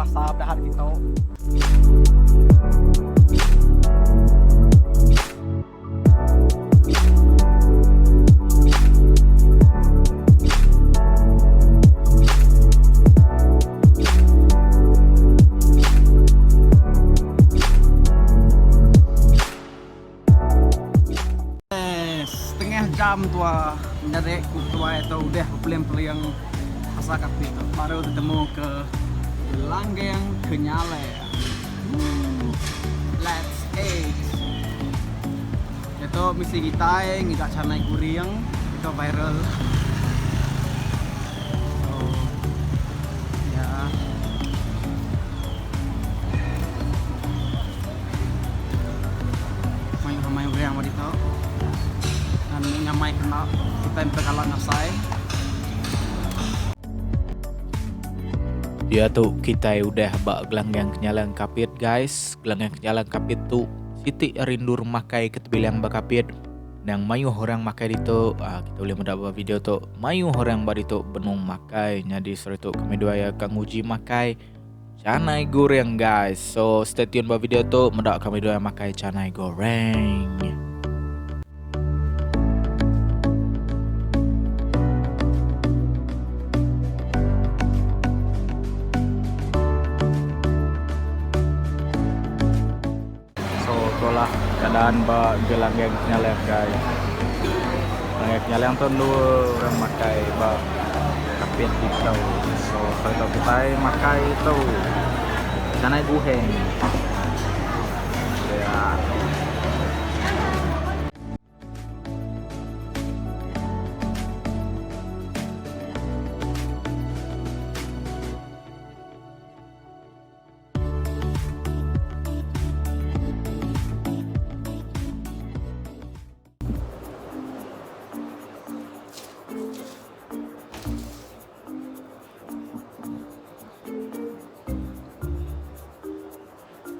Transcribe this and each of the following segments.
pasar bedahat kitu. Setengah jam tua menyadi ku tuai tu udah bepeling-peling pasal kapit tu baru tetemu ke Gelanggang Kenyalai. Let's eat. Diatu misi kitai ngiga canai guring ke viral. So ya. Mayuh amai urang ba ditu. Ngan nyamai kena kitai mega kala ngasai. Diatu kitai udah ba Gelanggang Kenyalang Kapit guys. Gelanggang Kenyalang Kapit tu siti ari endur makai ke tebilang ba Kapit. Nang mayuh orang makai ditu. Ah kita ulih meda ba video tu mayuh orang ba ditu benung makai. Nyadi saritu kami duai iya ka nguji makai canai goreng guys. So stay tune ba video tu meda kami duai makai canai goreng. So itulah keadaan ba Gelanggang Kenyalang guys. Gelanggang Kenyalang tu endur orang makai ba Kapit ditu. So saritu kitai makai tu canai guheng. Ya.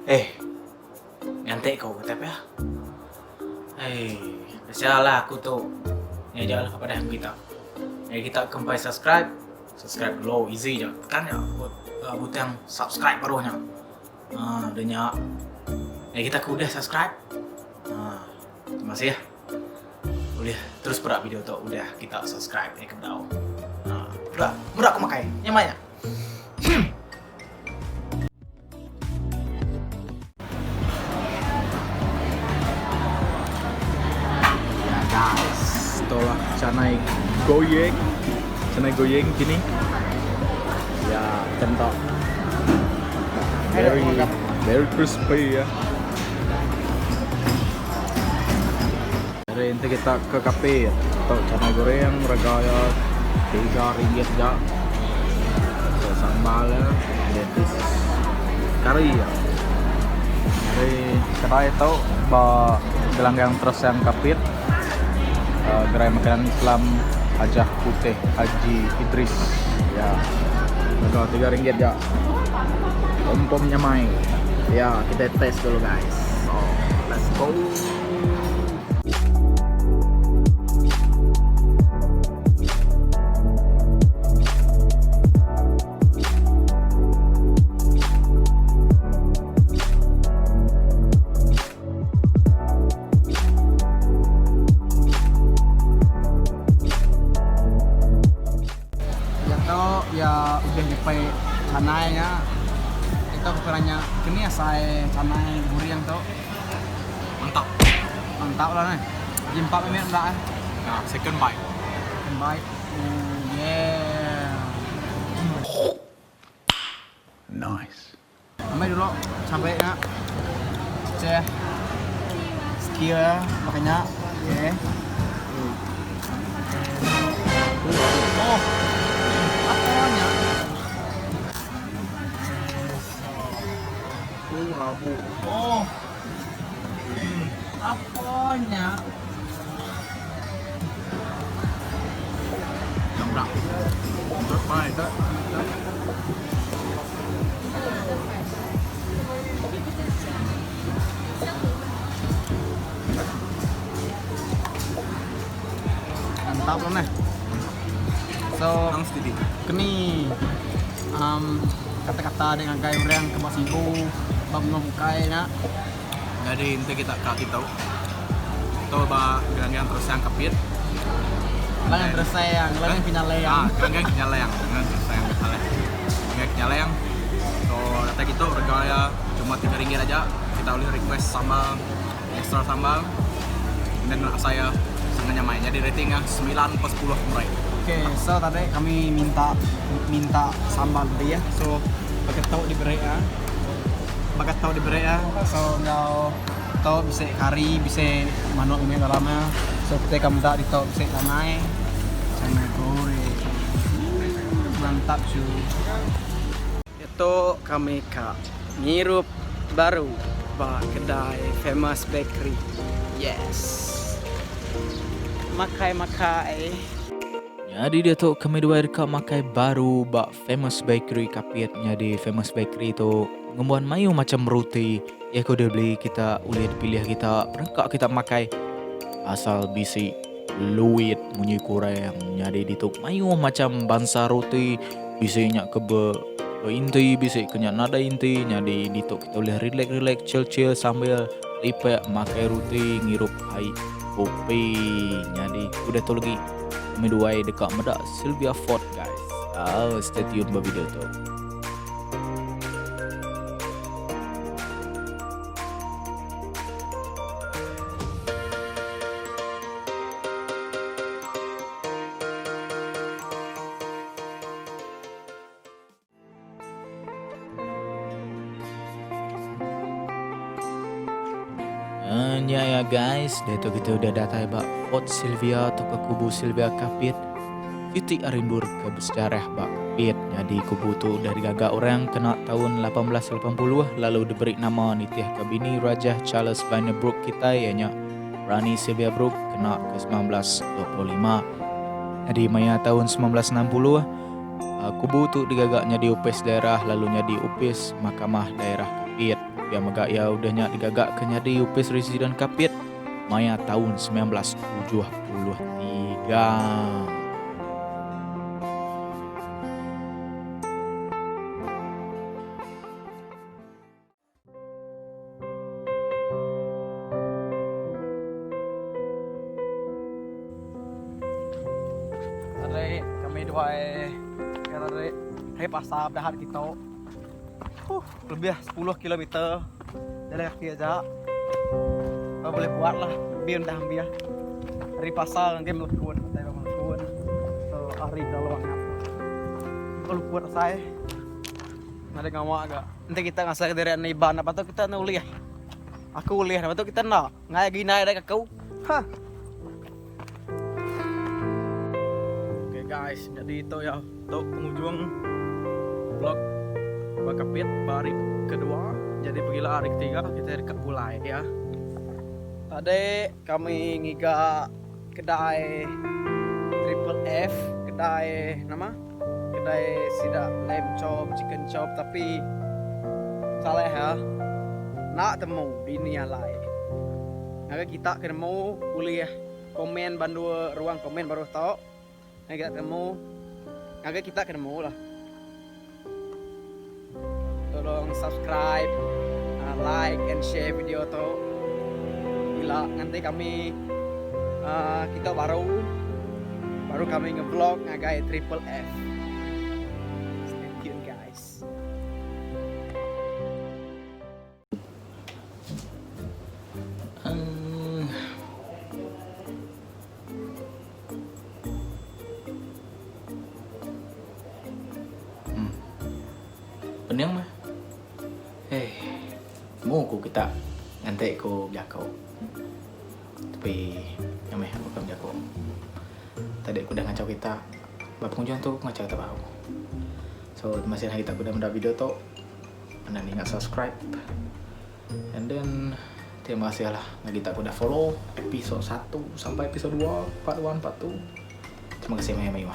Eh, nganti ko ke tap ya. Hei, biasalah aku tu. Ni aja lah kepada kita. Ni kita kempai subscribe, subscribe dulu easy je. Tekan je uh, butang subscribe baruhnya. Ha, uh, nya. Ni kita ke udah subscribe. Ha, terima kasih ya. Boleh terus perak video tu udah kita subscribe ni ke bedau. Ha, perak, perak aku makai. Nyamai nya. Hmm. Ya guys, itulah canai goyeng. Canai goyeng kini. Ya, tentok. Very very crispy ya. Jadi enti kita ke Kapit tu canai goreng rega iya RM3 aja. So sambal iya then this is kari iya. Jadi kedai tu ba Gelanggang Teresang Kapit uhh gerai makanan Islam Hajah Puteh Haji Idris ya. Rega RM3 aja. Pom pom nyamai. Ya kita test dulu guys. So let's go. Diatu iya udah nyepai canai nya. Itu ku nanya keni asai canai guring tu. Mantap. Mantap lah neh. Jimpak mimit enda eh. Nah, second bite. Second bite. Ooh yeah. Nice. Amai dulu cabai nya. Ceceh. Skill ya baka nya. Okay. Oh. Apa nya? Oh. Apa nya? Sedap. Sedap. Mantap lah neh. So, keni um, kata-kata dek ngagai orang ke ba Sibu ba menua bukai nya. Nyadi enti kita ka kitu tu ba Gelanggang Teresang Kapit. Gelanggang Teresang, Gelanggang Kenyalang. Ah, Gelanggang Kenyalang, Gelanggang Teresang salah. Gelanggang Kenyalang. So datai kitu rega iya cuma tiga ringgit aja. Kita ulih request sambal, extra sambal. And then asai iya sangat nyamai. Nyadi rating iya 9/10 meri. Okay, so tadi kami minta minta sambal lebih. So baka tu diberi iya. Baka tu diberi iya. So enggau tu bisi kari, bisi manuk mimit dalam iya. So kitai ka meda ditu bisi canai, canai goreng. Mantap cu. Ditu kami ka ngirup baru ba kedai Famous Bakery. Yes. Makai makai. Nyadi diatu kami duai deka makai baru ba Famous Bakery Kapit. Nyadi Famous Bakery tu ngembuan mayuh macham ruti. Iya ke udah beli kita ulih dipilih kita perengka kita makai asal bisi luit munyi kurang. Nyadi ditu mayuh macham bansa ruti bisi nya ke be beinti bisi ke nya nadai inti. Nyadi ditu kita ulih relax-relax chill-chill sambil lipak makai ruti ngirup ai kopi. Nyadi udah tu lagi. Kami duai deka meda Sylvia Ford guys. Oh, stay tune ba video tu. Nya ya guys, diatu kita udah datai ba Fort Sylvia tauka Kubu Sylvia Kapit. Siti ari endur ke besejarah ba Kapit. Nyadi kubu tu udah digaga orang kena taun 1880 lalu diberi nama nitihka bini Rajah Charles Vyner Brooke kitai iya nya Rani Sylvia Brooke kena ke 1925. Nyadi maya taun 1960, Kubu tu digaga nyadi opis daerah lalu nyadi opis Mahkamah Daerah Kapit. Pia mega iya udah nya digaga ke nyadi opis Residen Kapit maya taun 1973. Tadi kami duai ke tadi hari pasar bedahat kitu. Huh, lebih 10 kilometer jalan kaki aja. Kau boleh buat lah, lebih dah ambil. Hari pasar ngagai melekun, datai ba melekun. So hari terlalu angat. Kau luput asai. Nadai ngawa ga. Enti kita ngasai ke diri enda iban enda patut kita enda ulih. Aku ulih enda patut kita enda. Ngai agi indai dek aku. Hah. Okay guys, jadi tu ya tu pengujung vlog ba Kapit ba hari kedua. Jadi pegila hari ketiga kita deka pulai ya. Tadi kami ngiga kedai Triple F, kedai nama? Kedai sida lamb chop, chicken chop tapi salah ya. Enda temu dini alai. Ngagai kita ke nemu ulih komen ba endur ruang komen baruh tu. Ngagai kita temu ngagai kita ke nemu lah. Tolong subscribe, like and share video tu. Ila nganti kami kita baru baru kami nge-vlog ngagai Triple F. Stay tune guys. Hmm. Pening meh. Hei. Mu ku kita nganti ku bejaku. Tapi nya meh aku ka bejaku. Tadi aku udah ngachau kita. Ba penghujung tu aku ngachau kita baru. So terima kasih kita udah meda video tu. Anang ingat subscribe. And then terima kasih lah bagi kita udah follow episode 1 sampai episode 2, part 1, part 2. Terima kasih mayuh-mayuh.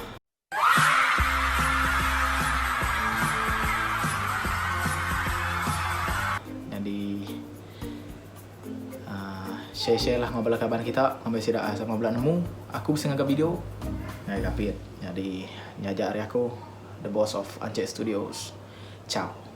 Jadi uh, share-share lah ngau bala kaban kita ngambi sida sama bela nemu aku bisi ngaga video ngagai kapit. Jadi nya aja ari aku the boss of Anchek Studios. Ciao.